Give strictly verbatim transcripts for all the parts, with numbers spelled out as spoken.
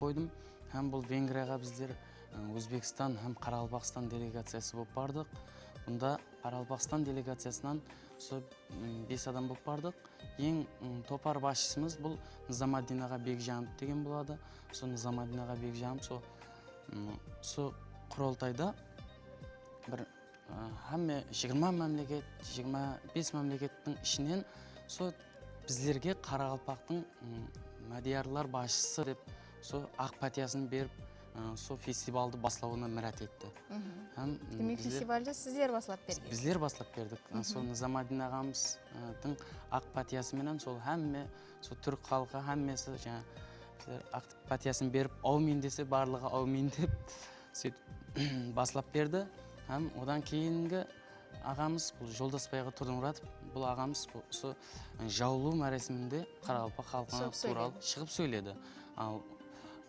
qoydım. Hám bul Vengriyaǵa bizler, ı, Ózbekstan hám Qaraqalpaqstan delegaciyası bolıp bardıq. Bunda Qaraqalpaqstan delegaciyasınan usı, ım, bes adam bolıp bardıq. Eń, ım, topar basshısımız bul Nızamaddin aǵa Begjanov degen boladı. Usı Nızamaddin aǵa Begjanov, so, ım, usı qurıltayda bir, ı, hámme jigirma mámleket, jigirma bes mámlekettiń ishinen so bizlerge qaraqalpaqtıń, ım, mádiyarlar basshısı dep so aq pátiyasın berip, ı, so festivaldı baslawına mirát etti. Hám, ım, Demek, bizler festivaldı sizler baslap bergen? Bizler baslap berdik. I, so Nızamaddin aǵamızdıń aq pátiyası menen sol hámme, so túrk xalqı hámmesi jańa bizler aq pátiyasın berip, "Áwmin" dese, barlıǵı "Áwmin" dep, sóytip baslap berdi. Hám odan keyingi aǵamız, bul Joldasbay aǵa Turdımuratov, bul aǵamız bu, usı, ı, jawılıw máresiminde qaraqalpaq xalqına Shıǵıp tuwralı sóyledi. Shıǵıp sóyledi. Al,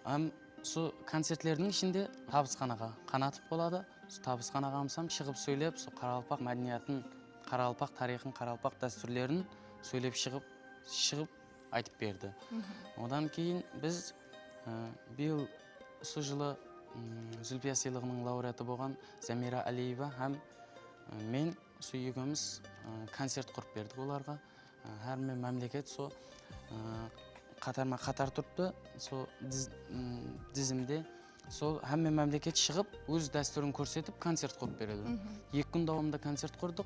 hám usı koncertlerdiń ishinde Tabısxan aǵa Qanatov boladı. Usı Tabısxan aǵamız hám shıǵıp sóylep, usı qaraqalpaq mádeniyatın, qaraqalpaq tariyxın, qaraqalpaq dástúrlerin sóylep shıǵıp, shıǵıp aytıp berdi. Odan keyin biz, ı, bıyıl usı jılı, ım, Zúlpiya sıylıǵınıń laureatı bolǵan Zamira Alieva hám, ı, men usı ekewimiz, ı, koncert qurıp berdik olarǵa. I, hámme mámleket so, ı, qatarma-qatar turıptı, so diz-, ım, dizimde. Sol hámme mámleket shıǵıp, óz dástúrin kórsetip, koncert qurıp beredi. Eki kún dawamında koncert qurdıq.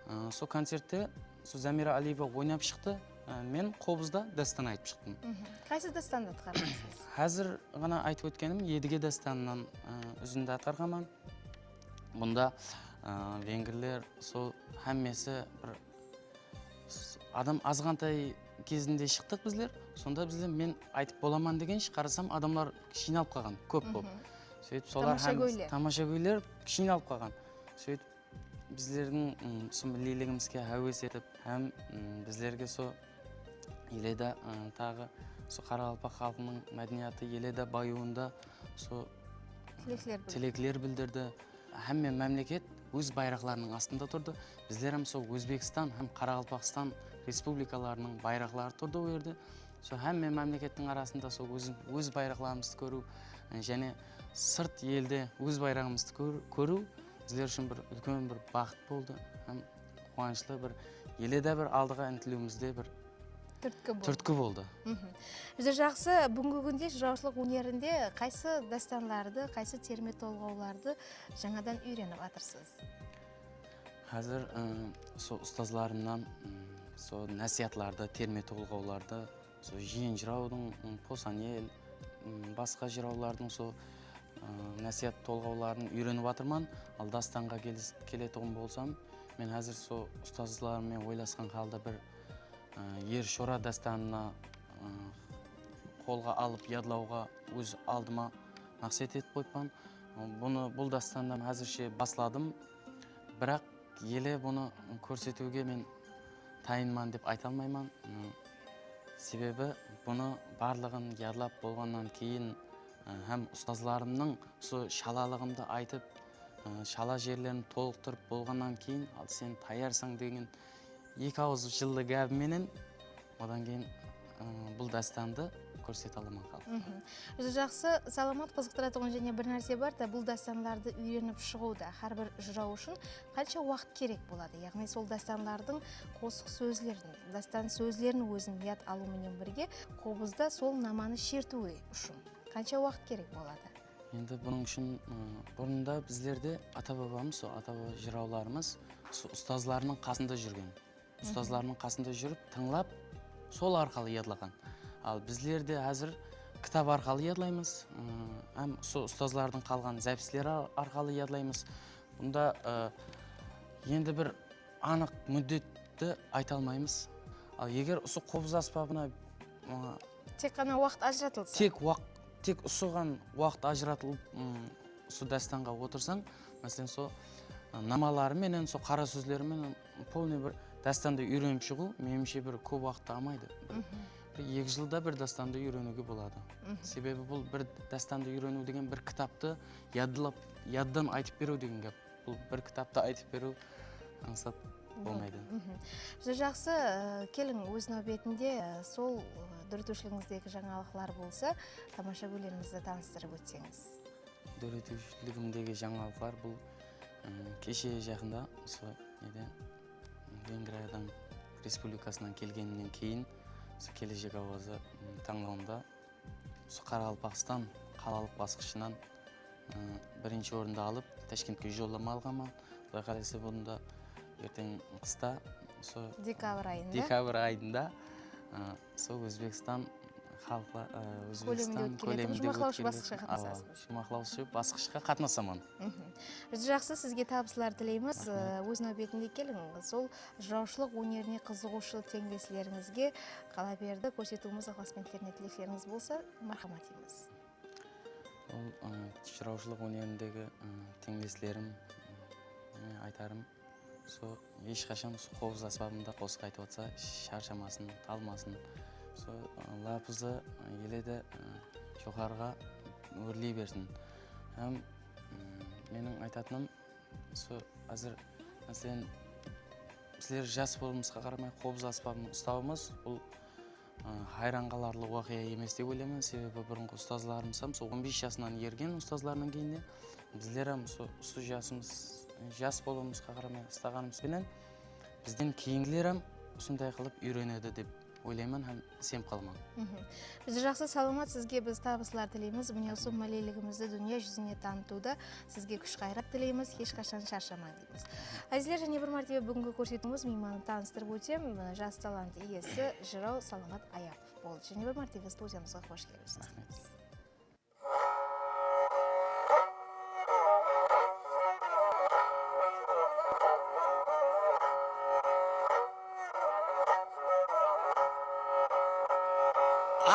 I, sol koncertte sol Zamira Alieva oynap shıqtı. I, men qobızda dástan aytıp shıqtım. Qaysı dástandı atqarǵansız? Házir ǵana aytıp ótkenim Edige dástanınan, ı, úzindi atqarǵanman. Bunda, ı, vengrler sol hámmesi bir s-, adam azǵantay gezinde shıqtıq bizler. Sonda bizler men aytıp bolaman degenshe qarasam adamlar jıynalıp qalǵan, kóp bolıp. Sóytip solar hám tamashagóyler jıynalıp qalǵan. Sóytip bizlerdiń, ım, usı milliyligimizge háwes etip hám, ım, bizlerge so ele de, ı, taǵı usı qaraqalpaq xalqınıń mádeniyatı ele de bayıwında usı, ı, tilekler bildirdi. Hámme mámleket óz bayraqlarınıń astında turdı. Bizler hám sol Ózbekstan hám Qaraqalpaqstan respublikalarınıń bayraqları turdı o jerde. Sol hámme mámlekettiń arasında sol óz, óz bayraqlarımızdı kóriw, ı, jáne sırt elde óz bayraǵımızdı kór-, kóriw bizler ushın bir úlken bir baxıt boldı. Hám quwanıshlı bir ele de bir aldıǵa intiliwimizde bir túrtki boldı. Júdá jaqsı. Búgingi kúnde jırawshılıq ónerinde qaysı dástanlardı, qaysı terme tolǵawlardı jańadan úyrenip atırsız? Házir, ı, sol ustazlarımnan, ı, sol násiyatlardı, terme tolǵawlardı, sol Jiyen jırawdıń, ı, Posanel, ı, basqa jırawlardıń sol, ı, násiyat tolǵawların úyrenip atırman. Al dástanǵa kelis-, keletuǵın bolsam, men házir sol ustazlarım menen oylasqan halda bir, ı, Er Shora dástanına, ı, qolǵa alıp yadlawǵa óz aldıma maqset etip qoyıppan. Bunı, bul dástannan házirshe basladım. Biraq ele bunı kórsetiwge men tayınman dep ayta almayman. Sebebi bunı barlıǵın yadlap bolǵannan keyin, hám ustazlarımnıń usı shalalıǵımdı aytıp, shala jerlerin tolıqtırıp bolǵannan keyin, al sen tayarsań degen eki awız jıllı gápi menen odan keyin, ı, bul dástandı kórsete alaman xalıqqa. Júdá jaqsı. Salamat, qızıqtıratuǵın jáne bir nárse bar da, bul dástanlardı úyrenip shıǵıwda hár bir jıraw ushın qansha waqıt kerek boladı? Yaǵnıy sol dástanlardıń qosıq sózlerin, dástan sózlerin ózin yad alıw menen birge qobızda sol namanı shertiw ushın qansha waqıt kerek boladı? Endi bunıń ushın, ı, burında bizlerde ata-babamız, sol ata-baba jırawlarımız usı ustazlarınıń qasında júrgen. Ustazlarınıń qasında júrip, tıńlap, sol arqalı yadlaǵan. Al bizler de házir kitap arqalı yadlaymız, ı, hám usı ustazlardıń qalǵan zápisleri ar-, arqalı yadlaymız. Bunda, ı, endi bir anıq múddetti ayta almaymız. Al eger usı qobız ásbabına, ı, Tek ǵana waqıt ajıratılsa. Tek waq-, tek usıǵan waqıt ajıratılıp, ım, usı dástanǵa otırsań, máselen, so, ı, namaları menen, so qara sózleri menen polnıy bir dástandı úyrenip shıǵıw, menimshe, bir kóp waqıttı almaydı. Bir, bir eki jılda bir dástandı úyreniwge boladı. Sebebi bul bir dástandı úyreniw degen bir kitaptı yadlap, yaddan aytıp beriw degen gáp. Bul bir kitaptı aytıp beriw ańsat bolmaydı. Júdá jaqsı. I, keliń, óz náwbetinde, ı, sol, ı, Dóretiwshiligińizdegi jańalıqlar bolsa, tamashagóylerimizdi tanıstırıp ótseńiz. Dóretiwshiligimdegi jańalıqlar bul, ı, keshe jaqında usı neden, Vengriyadan respublikasınan kelgenimnen keyin usı Keleshek awazı, ı, tańlawında usı Qaraqalpaqstan qalalıq basqıshınan, ı, birinshi orındı alıp, Tashkentke jollama alǵanman. Quday qálese, bunı da erteń qısta, usı dekabr ayında, dekabr ayında, ı, usı Ózbekstan xalıqla-, ı, Ózbekstan kóleminde ótkeretuǵın juwmaqlawshı basqıshqa qatnasasız. Juwmaqlawshı basqıshqa qatnasaman. Júdá jaqsı, sizge tabıslar tileymiz. Raxmet. Óz náwbetinde keliń, sol jırawshılıq ónerine qızıǵıwshı teńleslerińizge Qalaberdi kórsetiwimiz ıqlasbentlerine tileklerińiz bolsa, marhamat deymiz. Ol, ı, jırawshılıq ónerindegi, ı, teńleslerim, ı, aytarım, usı hesh qashan usı qobız ásbabında qosıq aytıp atsa, sharshamasın, talmasın. Usı, ı, lapızı, ı, ele de, ı, joqarıǵa órley bersin. Hám, ı, meniń aytatınım, usı házir, máselen, bizler jas bolıwımızǵa qaramay, qobız ásbabın uslawımız, bul, ı, hayran qalarlı waqıya emes dep oylayman. Sebebi burınǵı ustazlarımız hám sol on bes jasınan ergen ustazlardan keyin de bizler hám usı, usı jasımız, jas bolıwımızǵa qaramay, uslaǵanımız benen bizden keyingiler hám usınday qılıp úyrenedi dep oylayman hám isenip qalaman. Júdá jaqsı, Salamat, sizge biz tabıslar tileymiz. Mine, usı máliyligimizdi dúnya júzine tanıtıwda sizge kúsh-ǵayrat tileymiz. Hesh qashan sharshamań deymiz. Ázizler, jáne bir mártebe búgingi kórsetiwimiz miymanın tanıstırıp ótsem, jas talant iyesi, jıraw Salamat Ayapov boldı. Jáne bir mártebe studiyamızǵa xosh kelipsiz. Raxmet.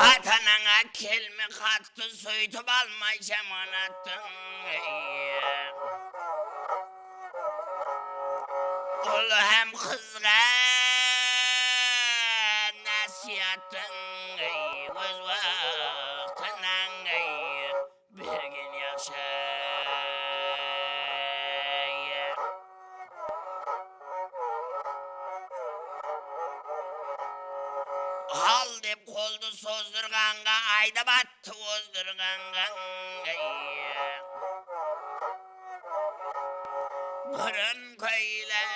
Ata-anańa kelme qattı, sóytip alma jaman attıń, ey. Ul hám qızǵa násiyattıń, ey, óz waqtınań, ey, bergen yaqshı. Al dep qoldı sozdırǵanǵa, aydap attı ozdırǵanǵa, ey. Burın kóylek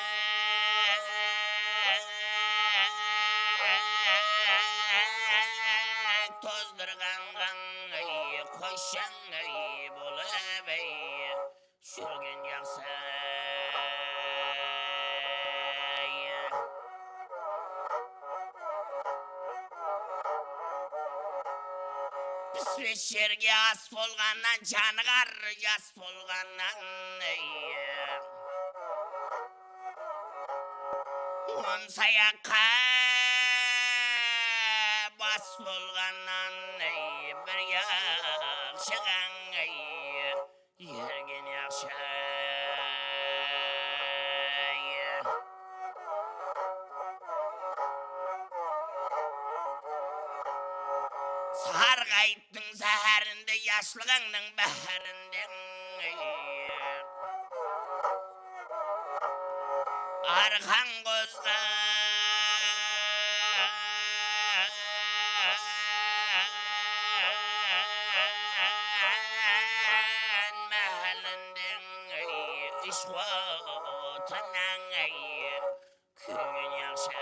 tozdırǵanǵa, ey, qoshshań, ey, bolıp, ey, júrgen jaqsı. Pispes jerge as bolǵannan, janıǵar jas bolǵannan, ey. On sayaqqa bas bolǵannan, ey, bir yaqshıǵań, ey, ergen yaqshı. Sarǵayıptıń sáhárinde, yashlıǵıńnıń báhárinde, ey. Arqań qozǵan máhálinde, ey, úsh qotınań, ey, kúygen yaqshı.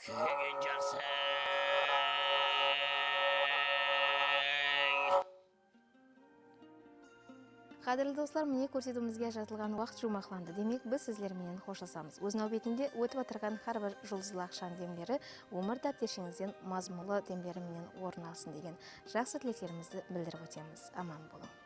Kúygen jaqsı. Qádirli doslar, mine, kórsetiwimizge ajıratılǵan waqıt juwmaqlandı. Demek, biz sizler menen xoshlasamız. Óz náwbetinde, ótip atırǵan hár bir juldızlı aqshanıń demleri ómir dáptersheńizden mazmunlı demleri menen orın alsın degen jaqsı tileklerimizdi bildirip ótemiz. Aman bolıń.